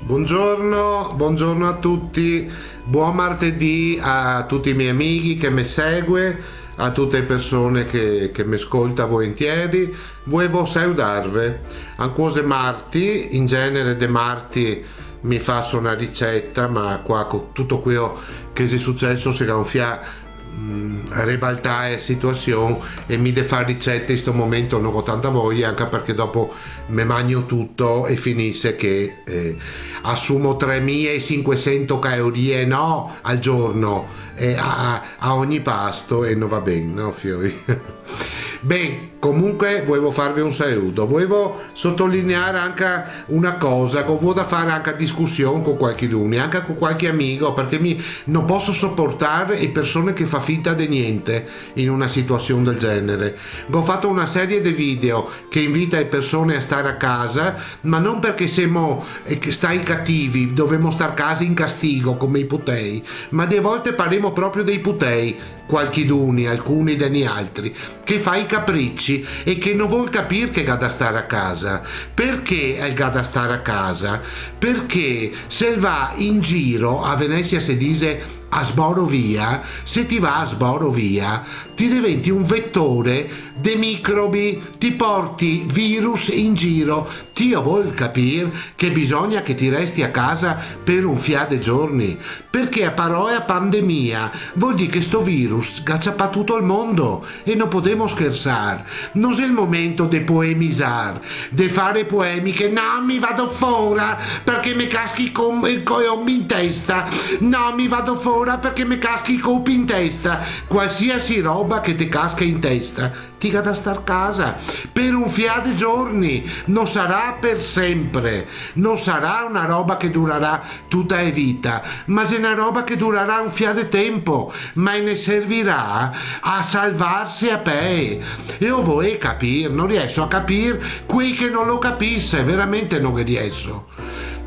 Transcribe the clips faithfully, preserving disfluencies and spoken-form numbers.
Buongiorno, buongiorno a tuti, buon martedì a tuti i me amighi che me segue, a tute e persone che, che me scolta volentieri. Voevo saludarve. Ancò xe marti, in genere de marti mi faso na riceta, ma qua co tuto queo che xe suceso se ga un fià mm, rebaltà e situasion e mi de far ricete in sto momento no go tanta voia, anca parché dopo me magno tuto e finise che, eh, asumo tremila e sinquesento calorie, no, al giorno, eh, a, a, a ogni pasto e no va ben, no, fioi? Ben, comunque voevo farve un saludo, voevo sotolinear anca una cosa, che go vuo da far anca discusion co qualchiduni, anca co qualche amigo, parché mi no poso soportar e persone che fa finta de niente in una situasion del genere. Go fato una serie de video che invita e persone a star a casa, ma no parché semo, eh, stai cativi, dovemo star casa in castigo come i putei, ma de volte paremo proprio dei putei, qualchiduni, alcuni de nialtri, che fa i caprici e che no vol capir che ga da star a casa. Parché el ga da star a casa? Parché se el va in giro, a Venesia se dise a sboro via, se ti va a sboro via, ti deventi un vetore de microbi, ti porti virus in giro. Ti o vol capir che bisogna che ti resti a casa par un fià de giorni? Parché a parola pandemia vol dir che sto virus ga ciapà tuto el mondo e no podemo schersar. No xe el momento de poemizar, de far poemiche, no, mi vado fora parché me caschi i com-, i colombi in testa, no, mi vado fora parché me caschi i copi in testa, qualsiasi roba che te casca in testa. Ti ga da star casa par un fià de giorni, no sarà par sempre, no sarà una roba che durarà tuta e vita, ma xe na roba che durarà un fià de tempo, ma e ne servirà a salvarse a pee. E o voè capir, no rieso a capir quei che no lo capise, veramente no ghe rieso.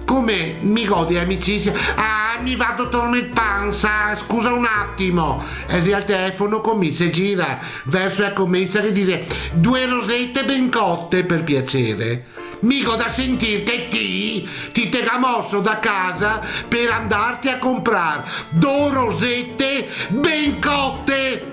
Come mi go de amicisia, ah, mi vado torme el pansa, scusa un atimo. E xe al telefono co mi, se gira verso la comesa che dise: "Due rosete ben cote, per piacere." Mi go da sentir che ti, ti te ga moso da casa per andarte a comprar do rosete ben cote.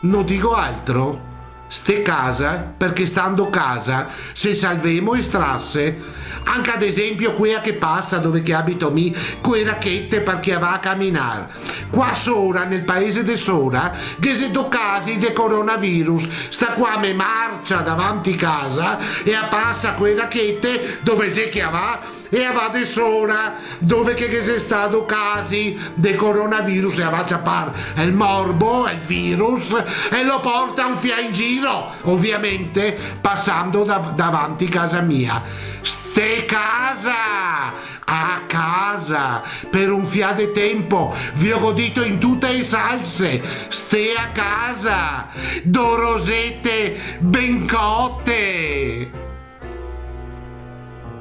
No digo altro. Sté casa, parché stando casa se salvemo e strase. Anca ad esempio quea che pasa dove che abito mi, co e rachete parché a va a caminar. Qua sora, nel paese de sora, ghe xe do casi de coronavirus. Sta qua me marcia davanti casa e a pasa co e rachete dove xe che a va e a va de sora, dove che ghe xe stà do casi de coronavirus e a va a ciapar el morbo, el virus, e lo porta un fià in giro, ovviamente pasando da-, davanti casa mia. Sté casa! A casa! Per un fià de tempo, ve o go dito in tute e salse! Sté a casa! Do rosete ben cote!